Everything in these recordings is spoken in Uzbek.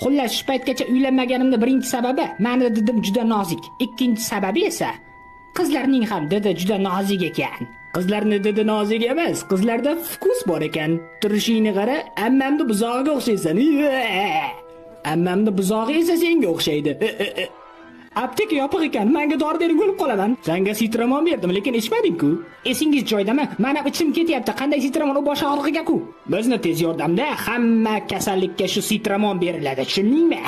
Xullas, shu paytgacha uylanmaganimni birinchi sababi mani didim juda nozik. Ikkinchi sababi esa qizlarning ham didi juda nozik ekan. Qizlarni didi nozik emas, qizlarda вкус bor ekan. Turishingni qara, ammamni buzog'iga o'xshaysan. Ammamni buzog'i esa senga o'xshaydi. Apteka yopiq ekan, menga dori bering, o'lib qolaman. Senga sitramon berdim, lekin ichmading-ku. Esingiz joyidami? Mana ichim ketyapti. Qanday sitramon, u bosh og'rig'iga-ku. Bizni tez yordamda hamma kasallikka shu sitramon beriladi, tushundingmi?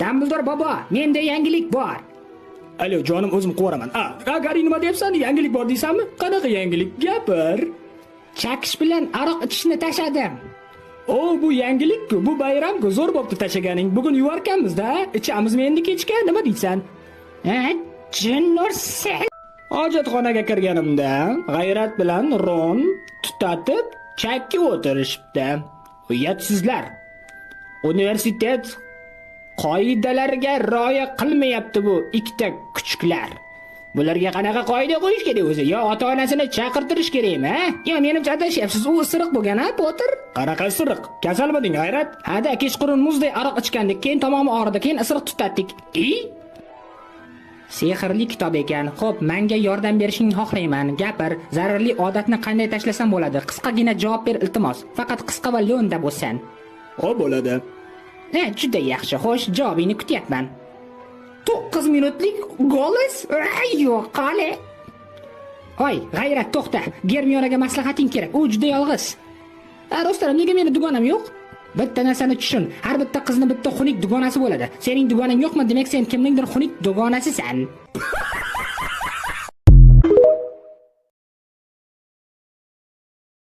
Dumbledore bobo, menda yangilik bor. Alo, jonim, o'zim qivoraman. A, Garri, nima deyapsan? Yangilik bor deysanmi? Qanaqa yangilik? Gapir. Chakish bilan aroq ichishni tashladim. O, bu yangilik-ku, bu bayram-ku, zo'r bo'pti tashlaganing. Bugun yuvarkanmiz-da, ichamizmi endi kechga, nima deysan? Ha, jin ursin. Hojatxonaga kirganimda G'ayrat bilan Ron tutatib chakki o'tirishibdi. Uyatsizlar. Universitet qoidalariga rioya qilmayapti bu ikkita kuchuklar. Bularga qanaqa qoida qo'yish kerak o'zi? Yo ota-onasini chaqirtirish kerakmi, ha? Yo, menimcha adashyapsiz, u isiriq bo'lgan, ha, Potter? Qanaqa isiriq? Kasalmiding, G'ayrat? Ha-da, kechqurun muzday aroq ichgandik, keyin tomog'im og'ridi, keyin isiriq tutatdik. I? Sehrli kitob ekan. Xo'p, menga yordam berishingni xohlayman. Gapir, zararli odatni qanday tashlasam bo'ladi? Qisqagina javob ber, iltimos. Faqat qisqa va lo'nda bo'lsin. Xo'p, bo'ladi. Ha, juda yaxshi. Xo'sh, javobingni kutyapman. 9 minutlik голос? Ay, yo'q, qali. Oy, G'ayrat, to'xta. Germionaga maslahating kerak. U juda yolg'iz. Ha, rostdan nega meni dugonam yo'q? Bitta narsani tushun. Har bitta qizni bitta xunuk dugonasi bo'ladi. Sening dugonang yo'qmi? Demak, sen kimningdir xunuk dugonasisan.